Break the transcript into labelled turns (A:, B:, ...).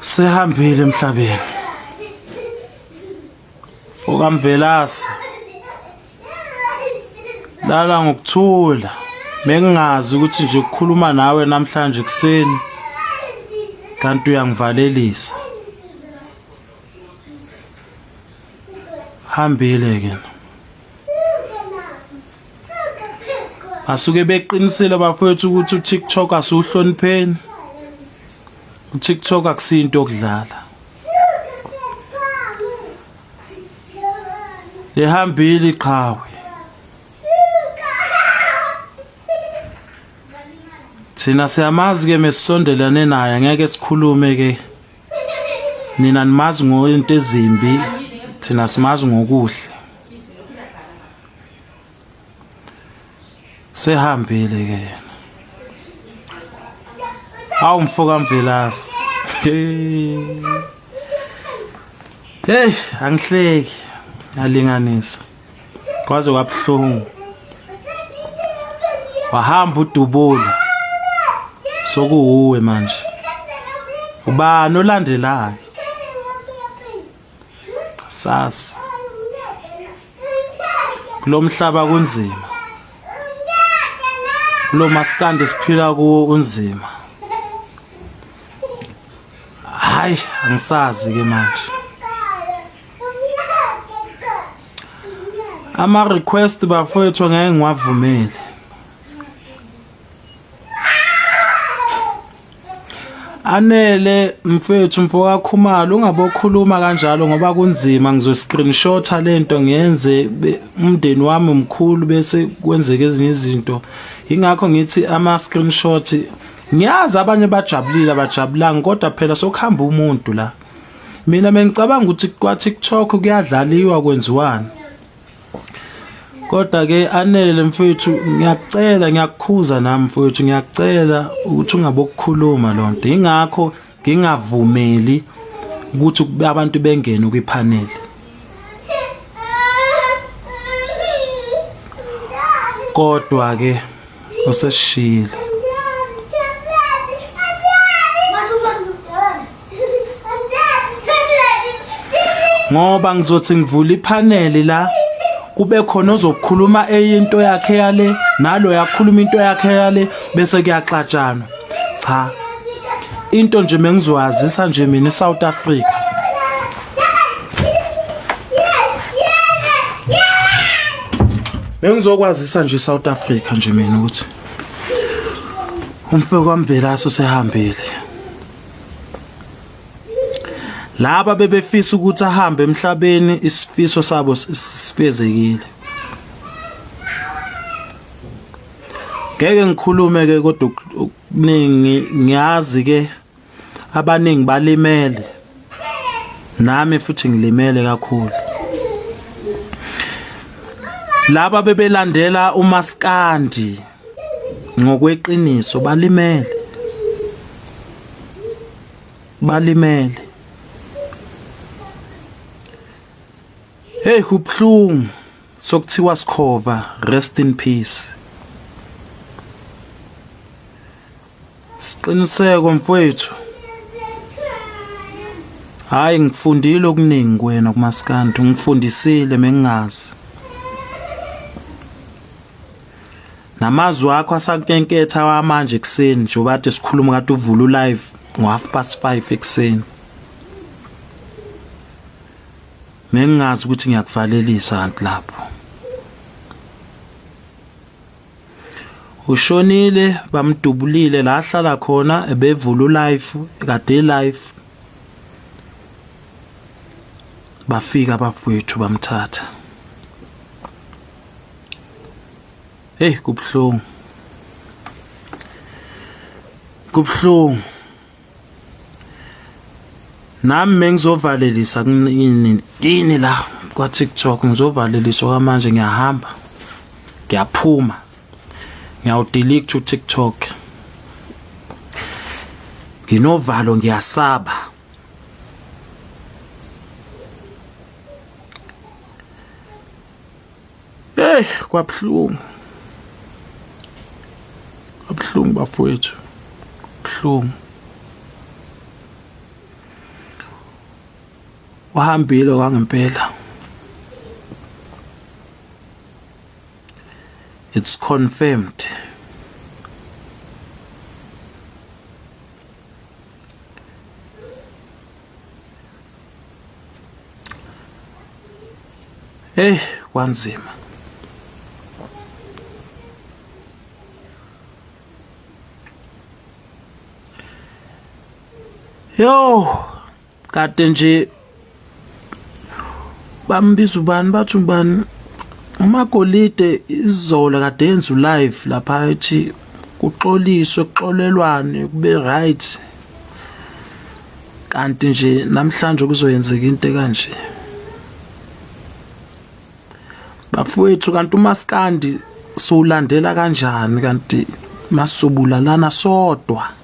A: Sehambile emhlabeni. Fokamvelase. Lala ngokuthula. Bengingazi ukuthi nje ukukhuluma nawe namhlanje kuseni kanti uyangivalelisa. Hambile ke. Asuke beqinisile bafowethu ukuthi uTikTok asiwuhlonipheni. UTikTok akusinto yokudlala. Lihambile iqhawe. Thina siyamazi ke mesisondelane naye ngeke sikhulume ke. Nina nimazi ngoyinto ezimbi thina simazi ngokuhle. Sehambile ke yena. Hawu mfo kaMvelase. Hey, angihleki. Alinganisa. Kwaze kwabuhlungu. Wahamba udubula. Sokuwuwe manje. Ubani olandelayo? Sasi. Kulomhlaba kunzima. Kulo maskandi siphila kuwo unzima. Hayi, angisazi ke manje. Ama request bafowethu ngeke ngiwavumele. Anele mfethu mfoka Khumalo ungabokhuluma kanjalo ngoba kunzima ngizo screenshot lento ngiyenze umndeni wami umkhulu bese kwenzeka ezinye izinto ingakho ngithi ama screenshot ngiyazi abanye bajabulile abajabulanga kodwa phela sokuhamba umuntu la mina bengicabanga ukuthi kwa TikTok kuyadlaliwa kwenziwani Kodwa ke anele mfethu ngiyakucela ngiyakukhuza nami mfethu ngiyakucela ukuthi ungabokukhuluma lonto ingakho ngingavumeli ukuthi abantu bengene kwiphaneli kodwa ke useshile ngoba ngizothi ngivula iphaneli la kube khona ozokhuluma eyinto yakhe yale nalo yakhuluma into yakhe yale bese kuyaxatshanwa cha into nje mengizoyazisa nje mina eSouth Africa Bengizokwazisa nje South Africa nje mina ukuthi umfeko kaMvelase usehambile Laba bebefisa ukuthi ahambe emhlabeni isifiso sabo sifezekile. Ngeke ngikhulume ke kodwa okuningi ngiyazi ke abaningi balimele. Nami futhi ngilimele kakhulu. Laba bebelandela umaskandi ngokweqiniso balimele. Balimele. Hey kubuhlungu sokuthiwa sikhova rest in peace. Siqiniseko mfowethu. Hayi ngifundile okuningi kuwena kumaskandi ungifundisile mengingazi. Namazwi akho asankenketha wamanje ekuseni njengoba kade sikhuluma kade uvula ulive ngo-half past 5 ekuseni. Mengingazi ukuthi ngiyakuvalelisa kanti lapho. Ushonile bamdubulile la ahlala khona ebevula ulife kade life bafika abafowethu bamthatha. Hey kubuhlungu. Kubuhlungu. Nami mengizovalelisa kunini kini la kwa TikTok ngizovaleliswa kwamanje ngiyahamba. Ngiyaphuma. Ngiyawudelete uTikTok. Nginovalo ngiyasaba. Hey kwabuhlungu. Kwabuhlungu bafowethu. Buhlungu. Uhambile kwangempela. It's confirmed. Hey, kwanzima. Yo, kade nje bambiza ubani bathi ubani uMagolide izolo kade yenza live lapha ethi kuxoliswe kuxolelwane kube right kanti nje namhlanje kuzoyenzeka into ekanje bafowethu. Kanti umaskandi siwulandela kanjani kanti masizobulalana sodwa?